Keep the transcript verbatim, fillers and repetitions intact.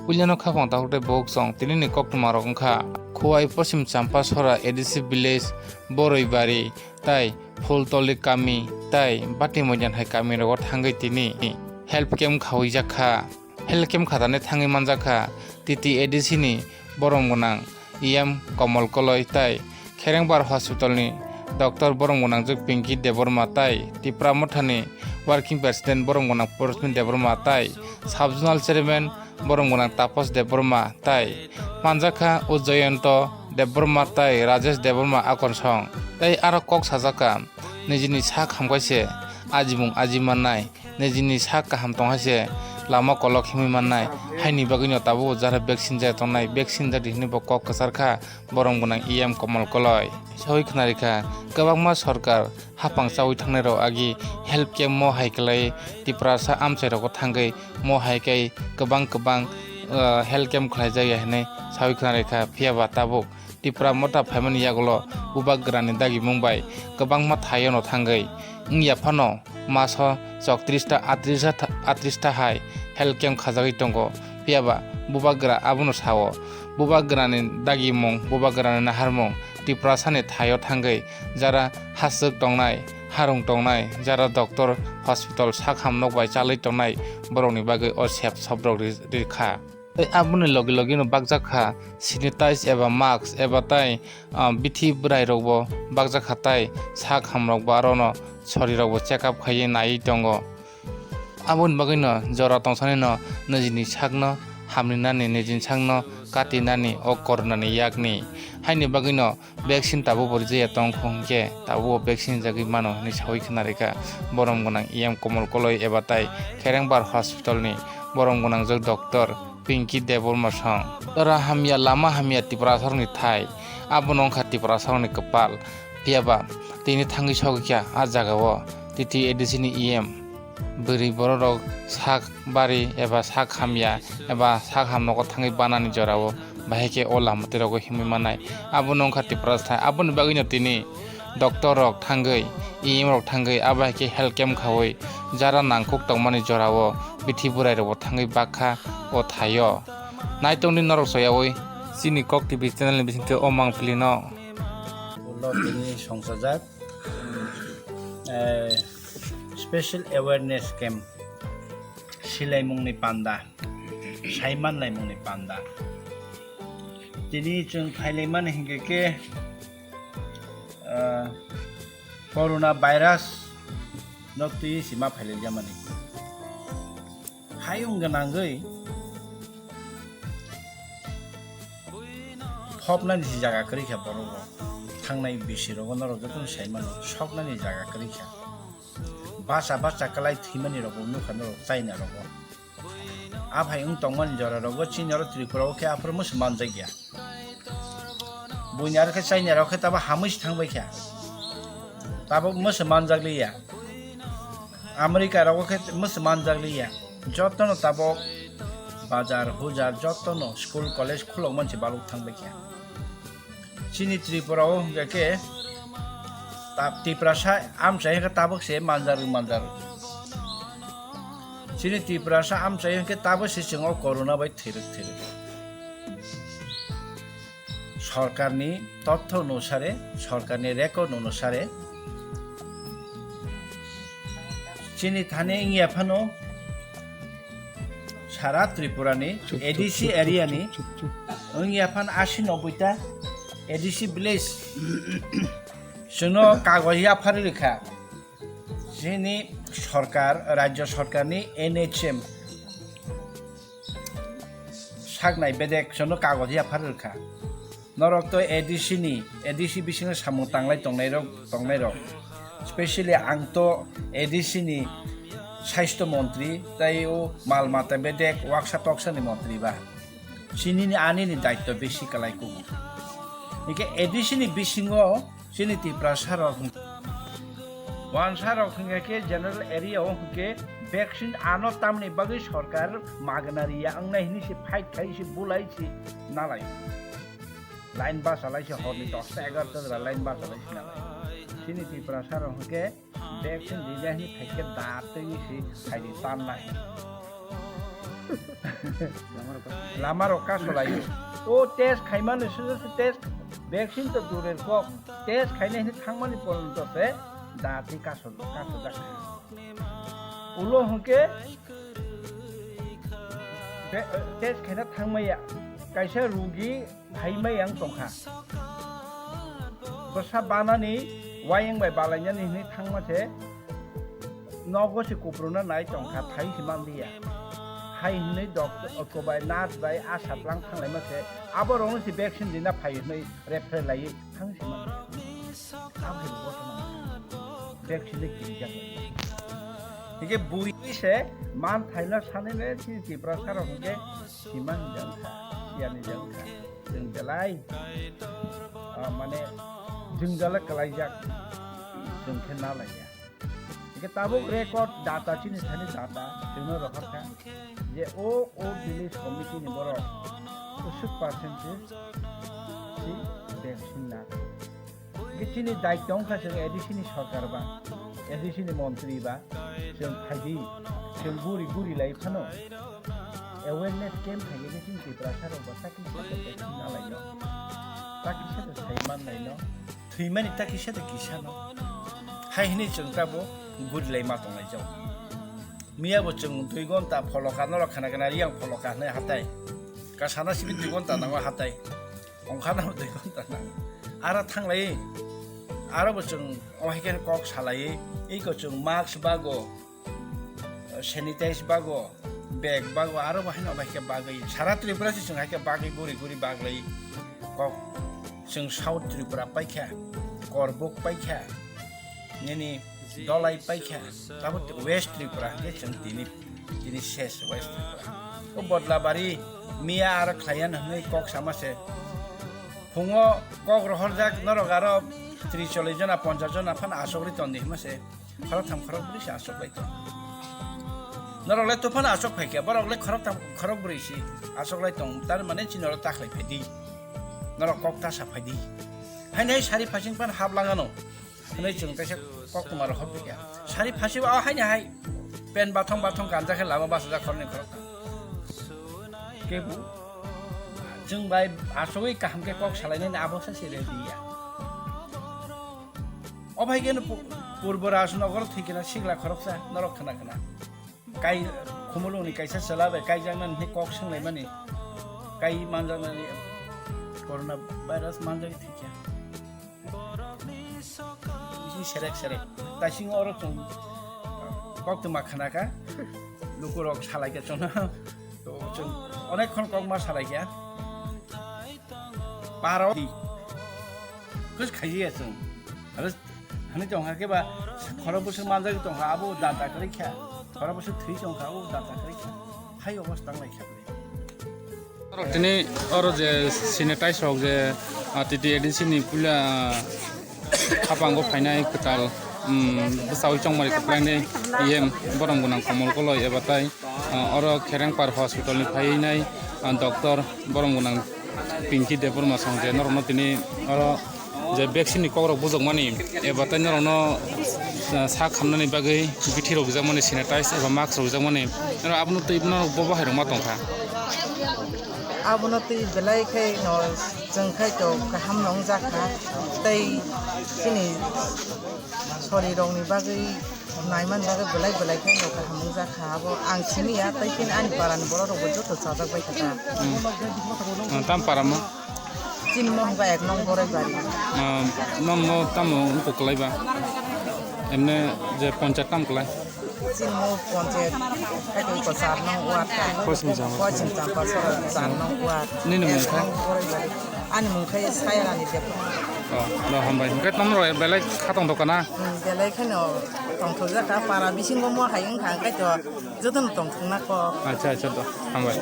Puilano khapang takhuk tei bokhok song tinini koktwmarok wngkha Khowai Poschim Champasora A D C village, Boroibari tai Phultoli kami tai Batimoidan hai kamirogo thangwi tini health camp khawijak kha. Health camp khatani thangwi manjak kha T T A D C ni borom gwnang E M Komol Koloi tai Kherengbar Hospital ni Doctor borom gwnangjwk Pinky Debbarma tai Tipra Mothani Working President borom gwnang Porosmin Debbarma tai Sub Zonal Chairman borom gwnang Tapos Debbarma tai manjak kha Ujjayanto Debbarma tai Rajesh Debbarma Akonsong. Tai aro kok sajak kha, nijini sak hamkhe se ajimung aji mannai, nijini sak kaham tong hai se lama kolok himwi mannai, haini bagwino tabuk jara vaccine jai tongnai, vaccine jadi hinwi bo kok kwchar kha borom gwnang E M Komol Koloi. Sawi khwnarikha, kwbangma sorkar hapang chawi thangnai rok agi health camp mo hai kwlai Tiprasa amchai rogo thangwi mo hai khe kwbang kwbang, uh, health camp khlai jak ya hinwi sawi khwnarikha, phiya ba tabuk Tipra Motha phaimani yagulo bubagrani dagimung bai kwbangma thaio no thangwi wngya phano maso choktrista atris ta hai health camp khajagwi tongo, phiya ba bubagra abono sao. Bubagrani dagimung, bubagrani naharmung Tiprasani thaio thangwi jara haswk tongnai, harung tongnai, jara doctor, hospital, sakham nok bai chalwi tongnai borokni bagwi o sep sobrok ri-, rikha. Tei aboni logi logino bakjak kha sanitize eba mask eba tai, ah, bithi bwrai rokbo bakjak kha tai sak hamrokbo arono sorirokbo check up khaiwi naiwi tongo. Aboni bagwino jora tongsanino nijini sakno hamrinani, nijini sakno katinani o coronani yakni. Haini bagwino vaccine tabuk bo rijaya tongkho hinkhe tabuk bo vaccine rijagwi mano hinwi sawi khwnarikha borom gwnang E M Komol Koloi eba tai Kherengbar hospital ni borom gwnangjwk doctor Pinky Debbarma song. Jora hamya, lama hamya Tiprasarokni thai, abono wngkha Tiprasarokni kwpal. Phiya ba tini thangwi sogwi kha a jagao T T A D C ni E M. Bwrwi bororok sak bari eba sak hamya eba sak hamnogo thangwi banani jorao bahai khe o lama twirogo himwi mannai. Abono wngkha Tiprasa thai. Aboni bagwino tini doctor rok thangwi, E M rok thangwi abo hai khe health camp khaui jara nangkuk tongmani jorao bithi bwrai rokbo thangwi bakha o thaio. Naitongdi norok soyaui chini Kok T V channel ni bisingtwi o mangpili no. Ulo tini songsajak, eh, special awareness camp silaimungni panda, saimanlaimungni panda. Tini chwng phailaimani hinkhe khe, ah, corona virus no twi sima phailaijamani. Hayung gwnangwi phopnani se jaga kwrwi kha borok rok. Thangnai bisi rogo norok jotono sai mano, soknani jaga kwrwi kha. Basa basa kwlai thwimani rogo nukha norok China rogo. Aphai wng tongmani jora rogo chini oro Tripura o khe aphuru mwswk manjak ya. Buini aro khe China rok khe tabo hamwi se thang bai kha. Tabo mwswk manjak liya. America rogo khe mwswk manjak liya. Jotono tabok bazar hujar jotono school college khulok manse baluk thang bai kha. Chini Tripura o hwnkhe khe ta-, Tiprasa amchai hwnkhe tabok se manjak rw manjak rw. Chini Tiprasa amchai hwnkhe tabo se chwng o corona bai thwirwk thwirwk. Sorkarni totho onusare, sorkarni record onusare, chini thani wngya phano sara Tripurani A D C area ni wngya phano asi nobboi ta A D C village chwngno kagoj yapharwi rwkha. Chini sorkar, rajyo sorkarni N H M saknai bedek chwngno kagoj yapharwi rwkha. Norok to A D C ni, A D C bisingo samung tanglai tongnai rok, tongnai rok. Specially ang to A D C ni swasto montri, tai o mal mata bedek waksa toksa ni montri ba. Chini ni ani ni daitto besi kalai kugo. Hingke A D C ni bisingo chini Tiprasa rok, wansa rok hingke khe general area o hingke vaccine ano tamni bagwi sorkar magna riya wngnai hini se fight khai se bulai se nalai. Line basa lai se horni dosta egarota jora line basa lai se nalai. Chini Tiprasa rok hingke vaccine rijak hini phaikhe da twi se phaidi tan lai. Lama rok kaso lai. O test khaimani sujo se test, vaccine to durer kok, test khainai hini thangmani porjonto se da tei kaso, kaso jak. Ulo hwnkhe be-, test khaina thangmaya kaisa rugi phaimai ang tongkha. Bwsa banani wayang bai balainani hwnwi thangma se nogo se kupruna nai tongkha, phai se manliya. Hai hwnwi doctor, oko bai, nurse bai, asha tlang thanglaima se, abo rokno se vaccine rina phai hwnwi refer laiwi thang se manliya. Abo hai bo kotorma vaccine de kirijak. Hingke bui se man thaino sanai le chini Tiprasa rok hingke sima hinjak wngkha, siya hinjak wngkha. Chwng belai, ah, mane, jwngjal kalaijak, chwng khe na laiya. Hingke tabuk record data chini thani data chwngno rohorkha je o, o village committee ni borok kusuk percentage si vaccine na. Hingke chini daityo wngkha chwng A D C ni sorkar ba, A D C ni montri ba, chwng phaidi, chwng guri guri lai phano awareness camp khaidi khe chini Tiprasa rok bo ta kisa ta vaccine na lai no, ta kisa ta sai man lai no, thwimani ta kisa ta kisa no. Hai hwnwi chwng ta bo guri lai ma tong lai jao. Miya bo chwng dui gonta pholo ka norok khana khana riyang pholo ka hwnwi hatai. Ka sana simi dui gonta nango hatai. Ongkhana bo dui gonta nango. Aro thanglai. Aro bo chwng o hai khe kok salai. Iko chwng mask bago, sanitize bago, bag bago, aro bo haino bai khe bagwi. Sara Tripura se chwng hai khe bagwi guri guri baglai. Kok chwng South Tripura paikha, Korbuk paikha, nini Dolai paikha, tabo West Tripura hingke chwng tini, tini ses West Tripura. O Bodlabari miya aro khlaiya hwnwi kok sama se. Phungo kok rohorjak norok aro tris chollish jona, ponchash jona phano asogri tondi hwnma se. Khoroktham khorokbrwi se asok lai tong. Norok le tophano asok phaikha, borok le khoroktham khorokbrwi se asok lai tong. Tar mane chini oro ta khlai phaidi. Norok kok ta sa phaidi. Haino hai sari phasing phano hap langano. Hwnwi chwng kaisa koktwma rok hor phaikha. Sari phasing o haino hai pen bathong bathong ganja khe lama bachajak khoroknwi khoroktham. Kebu chwng bai asogwi kaham khe kok salainani abo sa se ready ya. O bai khe no pu-, purbo Rajnagar thwikhe na sikla khoroksa norok khna khna. Kai khumulungni kaisa chwla bai kaijaknani hwnwi kok swnglaimani. Kai manjaknani corona virus manjagwi thwikha. Bisi serek serek. Taising oro chwng koktwma khna kha. Lukurok salaikha chwngno. To chwng onek khon kokma salaikha. Paro di. Kus khaiya chwng. Aro hani tong hakhe ba khorok bwswk manjagwi tong kha, abo danta kwrwi kha. Khorok bwswk thwi tong kha, abo danta kwrwi kha. Hai obos tang lai kha. Oro tini oro je sanitize rok je, ah, T T A D C ni puila, ah, hapango phainai kwtal, um, bwsaui chongmari kwplainai E M borom gwnang Komol Koloi eba tai, ah, oro Kherengpar hospital ni phainai, ah, doctor borom gwnang Pinky Debbarma song je norokno tini oro je vaccine ni kokrok bujokmani eba tai norokno, ah, sak hamnani bagwi bithi rok rijakmani sanitize eba mask rok rijakmani norok abono twi norok bo bahai rok ma tongkha. Abono twi belai khe no chwng khai to kaham no wngjakha tei chini sorirokni bagwi naiman bagwi belai belai khe no kaham wngjakha. Abo ang siniya tei chini ani parani borok rokbo joto chajak bai kha ta. Hmm. Ah, tam paramo? Chini mo hwnba ek nong Boraibari. Ah, nong mo tamo wngkuk kwlai ba? Emne je ponchayat tam kwlai? Chini mo ponchayat, kaitor ko char nong ward ta. Koching Champa. Koching Champa sora char nong ward. Nini mung kha? Ek nong Boraibari. Ani mung kha Sayarani Debbarma. Oh, no, hambai. Hwnkhe tamo rok belai kha tong dokana? Hmm, belai kheno tongthokjak kha. Para bisingo mo hai wngkha, hwnkhe to jotono tongthokna kok. Acha, acha, to, hambai.